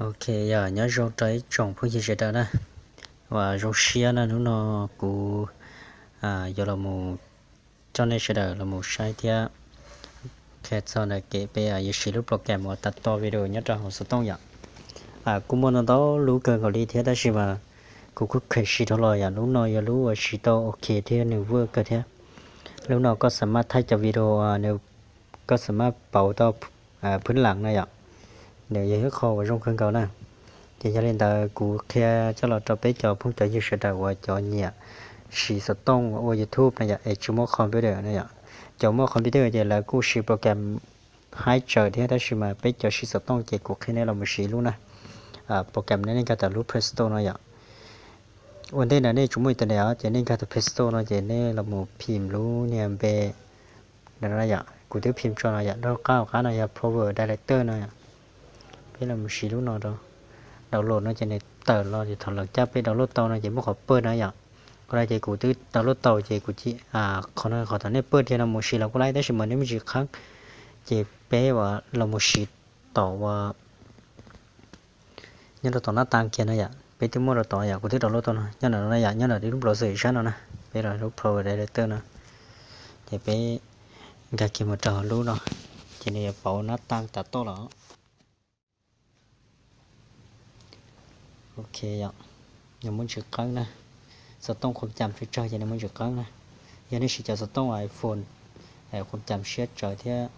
Ok, yog nyob zoo rau ib tsoom phooj ywg sawv daws na, uas zoo siab na, hnub no kuv yuav los mus coj nej sawv daws los mus saib thiab qhia txog ntawm kev peb yuav siv lub program uas tas to video nyob rau hauv xov tooj yom. Kuj muaj ntau ntau lub kawg nkaus li thiab tab sis mas kuv kuj kheev siv dhau los yom, lub no yog lub uas siv tau ok thiab nws vwj kawg thiab. Lub no koj xam maj thaij cov video, koj xam maj pauv tau phwb lam no yom, nws yog ib qho uas zoo kawg nkaus na. Ces yog li ntawd kuv qhia coj los rau peb cov phooj cov ywg sawv daws uas cov nyiam siv xov tooj ua YouTube no yom, es tsis muaj computer no yom. Cov muaj computer ces lawv kuj siv program haib tsawv thiab tab sis mas peb cov siv xov tooj ces kuv qhia nej los mus siv lub na. Program no nej nkag tawm lub Play Store no yom. Ua ntej ntawd nej tsuas muaj internet os, ces nej nkag tau Play Store no ces nej los mus phim lub niag npe no yom, kuv twb phim tso no yom, nraub qab hauv qab no yog Power Director no yom. Peb los mus siv lub no rau. Download no ces nws tawm los ces thaum lawv caj peb download tau no ces muaj qhov pawj no yom. Qhov no ces kuv twb download tau ces kuv, qhov no qhov thaum nej pawj dhia no mus siv los kuj laib tab sis mas nws me ntsis qeeb, ces peb uas los mus siv tom uas nyob rau tom nab tas kiag no yom, peb twb muaj rau tom yom, kuv twb download tau no nyob ntawm no yom, nyob ntawm lub browser sab no na, peb los lub Power Director no, ces peb nkag kiag mus rau hauv lub no, ces nws yuav pauv nab tas tas toj los. Ok yom, nws muaj ntsis qeeb na, xov tooj qhuam cam tsawg tsawg ces nws muaj ntsis qeeb na. Yog nej siv cov xov tooj iPhone qhuam cam siab tsawv thiab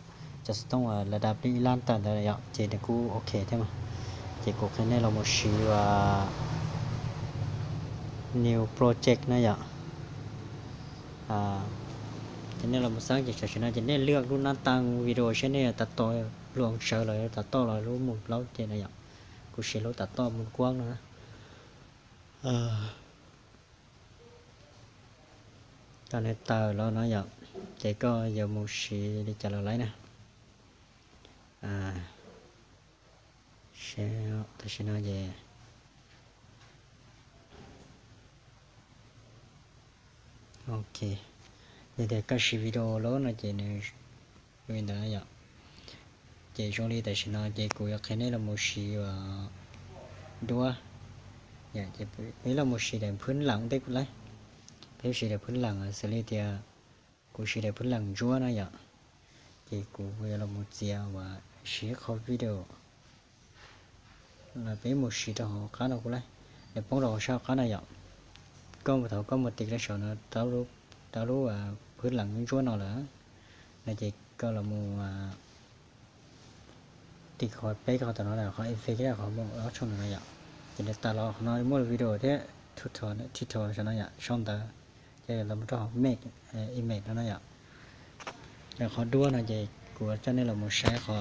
cov xov tooj lawv da plig ib lab tawm ntawd yom, ces nws kuj ok thiab mas. Ces kuv qhia nej los mus siv uas New Project na yom. Ces nej los mus xeeb ces tam sim no ces nej lwaj lub nab tas video saib nej tas to, luag sawv los tas toj los lub mus plaub ces no yom. Kuv siv lub tas toj mus kuab no na. Tau nws tawm los no yom, ces koj yuav mus siv li cas los laib na. Tam sim no ces, ok, yog tias koj siv video lawm no ces nws li ntawd yom. Ces zoo li tam sim no ces kuv yuav qhia nej los mus siv uas duab. Peb los mus siv daim phwb lam ntej kuj laib. Peb siv daim phwb lam xws li tias kuv siv daim phwb lam ntsuab no yom. Ces kuv yuav los mus txiav uas siv qhov video los peb mus siv rau hauv qab no kuj laib. Nws poob rau hauv sab hauv qab no yom. Koj mus thaum koj mus tiv rau saum no, tau lub phwb lam ntsuab no lawm no ces koj los mus tiv qhov peb qhov tom no, qhov effect, qhov mus ob tshooj no yom. Ces nws tawm los qhov no muaj video thiab, tutorial saum no yom, sau ntawv. Ces los rau hauv make image no no yom. Qhov duab no ces kuv coj nej los mus saib qhov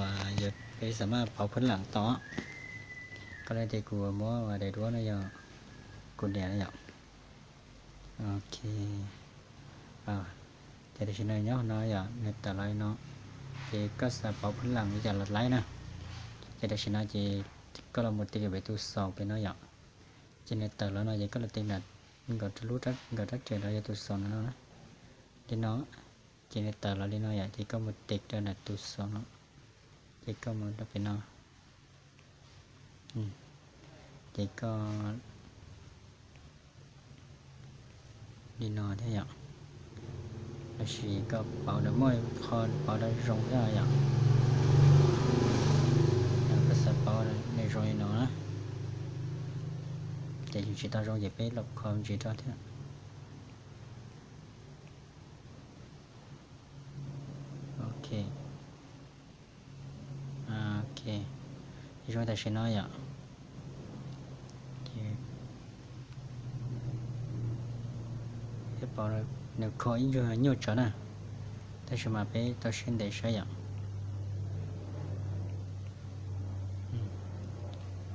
peb xam maj pauv phwb lam tau. Koj li ces kuv muab daim duab no yog kuv niam no yom. Ok, ces tam sim no nyob no yom, nws tawm los li no. Ces koj xav pauv phwb lam li cas los laib na. Ces tam sim no ces koj los mus tiv pem tus xaus pem no yom. Ces nws tawm los no ces koj los tiv nkaus rab riam los yog tus xaus no no na. Li no, ces nws tawm los li no yom, ces koj mus tiv rau ntawm tus xaus no. Ces koj mus rau pem no. Ces koj li no thiab yom. Tab sis koj pauv lawv muaj qho pauv lawv zoo thiab yom. Koj xav pauv nws zoo li no na. Ces yus tsis tau zoo ces peb los kho ntsis rau thiab. Ok. Ok, zoo tam sim no yom. Peb pauv nws kho ib nyuag nyuaj tsawv na, tab sis mas peb tau siab ntev saib yom.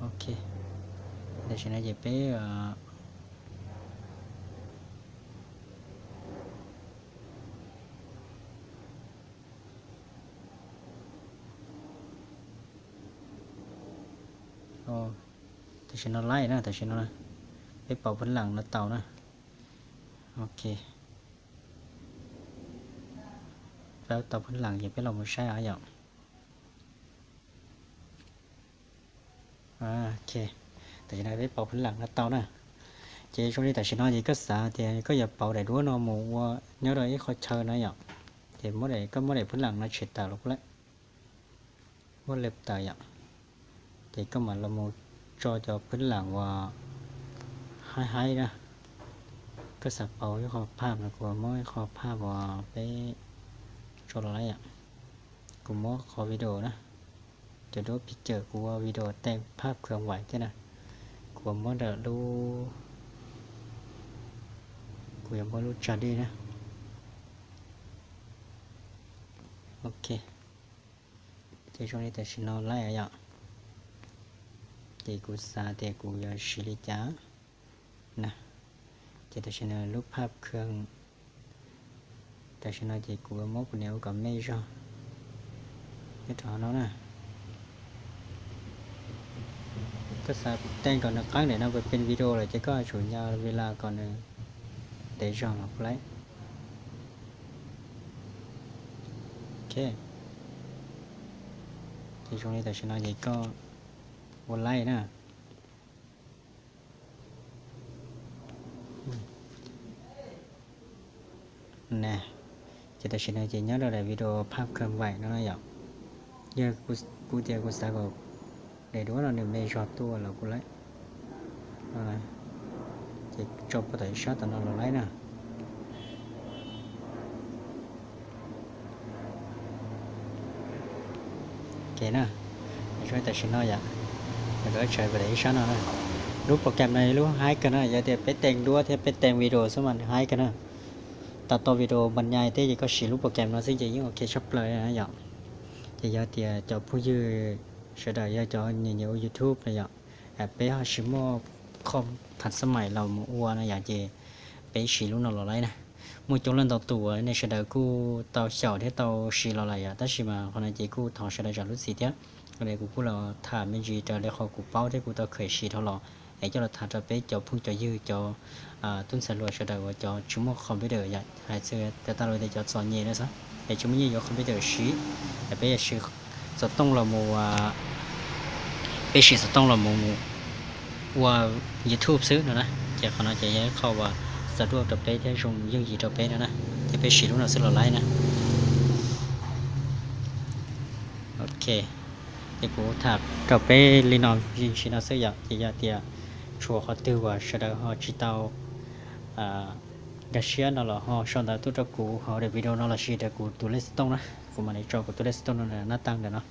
Ok, tam sim no ces peb tam sim no laib na, tam sim no peb pauv phwb lam no tau na. Ok, peb tau phwb lam ces peb los mus saib os yom. Ok, tam sim no peb pauv phwb lam no tau na. Ces zoo li tam sim no ces koj xav tias koj yuav pauv daim duab no mus ua nyob rau ib qhov chaw na yom, ces koj muab daim phwb lam no tshem tawm los kuj lawm, muab lwm tawm yom. Ces koj mam los mus tso cov phwb lam uas haib haib na. Koj xav pauv ib qho phaj no kuv muab ib qho phaj uas peb tso los lawm yom. Kuv muab qhov video na, cov duab picture kuv ua video teej phaj khwv vais thiab na. Kuv muab ntawm lub, kuv yuav muab lub tsag dej na. Ok, ces zoo li tam sim no lawm yom. Ces kuv xav tias kuv yuav siv li cas na. Ces tam sim no lub phaj khwv, tam sim no ces kuv muab kuv niam ua kom me zog nyob rau hauv no na. Koj xav teej kom nws qeeb daim no pes video lawm ces koj tsum nyas vila kom nws ntev zog los kuj lawm. Ok, ces zoo li tam sim no ces koj ua laib na. Na, ces tam sim no ces nyob rau daim video phaj khwv vais no na yom. Yog kuv tias kuv xav kom daim duab no nws me zog tuaj los kuj lawm. Ces tso puag tom ib sab tom no los lawm na. Ok na, zoo tam sim no yom, kuv tsawv puag tom ib sab no na. Lub program no lub haib kawg na, yog tias peb teej duab thiab peb teej video xwb mas nws haib kawg na. Tau tau video npas nyai thiab ces koj siv lub program no xwb ces yeej ok tshaj plaws na yom. Ces yog tias cov phooj ywg sawv daws yog cov nyiam nyiam ua YouTube no yom, peb ho tsis muaj khoom thav xab mais los mus ua no yom, ces peb siv lub no los lawm na. Muaj coob leej ntau tus uas nej sawv daws kuj tau xyaum thiab tau siv los lawm yom, tab sis mas qhov no ces kuj thov sawv daws zam lub txim thiab. Kuv kuj los tham me ntsis raws li qhov kuv paub thiab kuv tau khaws siv dhau los es coj los tham rau peb cov phooj cov ywg cov tub ntxhais hluas sawv daws uas cov tsis muaj computer yom, hais txog tag los tias cov txom nyem na xwb es tsis muaj nyiaj yuav computer siv, es peb siv xov tooj los mus, peb siv xov tooj los mus ua YouTube xwb no na. Ces qhov no ces yog ib qho uas xa duaj rau peb thiab zoo yooj yim rau peb no na, ces peb siv lub no xwb los lawm na. Ok, ces kuv tham rau peb li no, sim no xwb yom, ces yog tias tshuav qhov twg uas sawv daws ho tsis tau nkag siab no los ho sau ntawv tuaj rau kuv hauv daim video no los sis rau kuv tus lej xov tooj na, kuv mam li tso kuv tus lej xov tooj no nab tag ntawm no.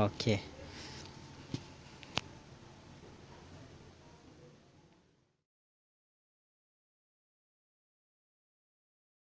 Ok.